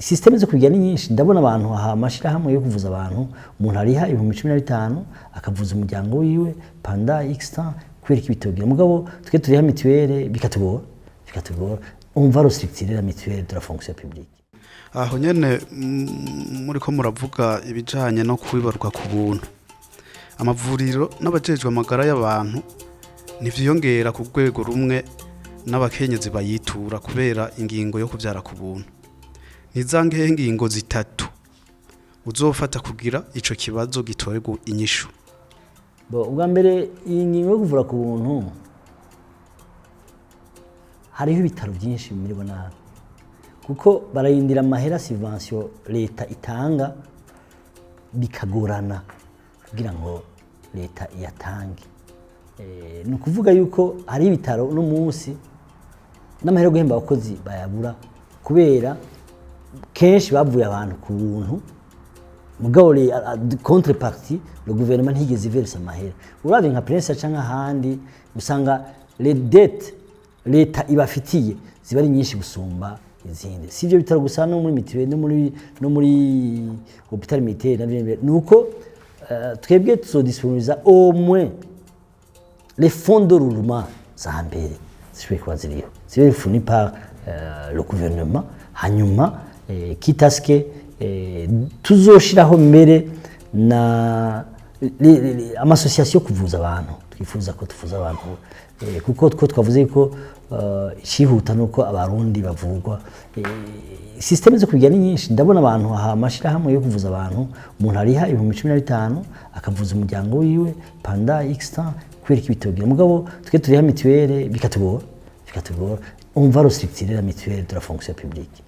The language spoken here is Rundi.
Système zo kubigira ni nyinshi. Ndabona abantu aha, amashirahamwe yo kuvuza abantu, umuntu ariha 15,000 akavuza umuryango wiwe pendant x temps. Kubera ko ibitogira, mugabo twe turiha mutuelle bikatugora, bikatugora. On va restructurer la mutuelle de la fonction publique. Aho nyene muriko muravuga ibijanye no kwibaruka ku buntu, amavuriro n'abajejwe amagara y'abantu ntivyiyongera ku rwego rumwe n'abakenyezi bayitura kubera ingingo yo kuvyara ku buntu. Nizangehe ingingo zitatu uzofata kugira ico kibazo gitorerwa inyishu? Bon, ubwa mbere, iyi ngingo yo kuvura ku buntu, hariho ibitaro byinshi bimererwa nabi kuko bararindira amahera, subvention leta itanga, bikagorana kugira ngo leta iyatange. Ni ukuvuga yuko hari ibitaro uno munsi n'amahera yo guhemba abakozi bayabura, kubera kenshi bavuye abantu ku buntu, mugabo contrepartie le gouvernement ntigeze iversa amahera. Uravye nka Prince canke ahandi, usanga les dettes leta ibafitiye ziba ari nyinshi gusumba izindi. Si ivyo bitaro gusa, no muri mutuelle, no muri hôpital militaire navyo. Ni uko twebwe tuzodisponibiliza au moins les fonds de roulement za mbere zishoboye kuba ziriho, zibe fournis par le gouvernement. Hanyuma quitte à ce que tuzoshiraho mbere na ama association yo kuvuza abantu. Twifuza ko tuvuza abantu, kuko two twavuze ko icihuta nuko Abarundi bavurwa. Système zo kubigira ni nyinshi. Ndabona abantu aha, amashirahamwe yo kuvuza abantu, umuntu ariha 15,000 akavuza umuryango wiwe pendant x temps. Kubera ko ibitogira, mugabo twe turiha mutuelle bikatugora, bikatugora. On va restructurer la mutuelle de la fonction publique.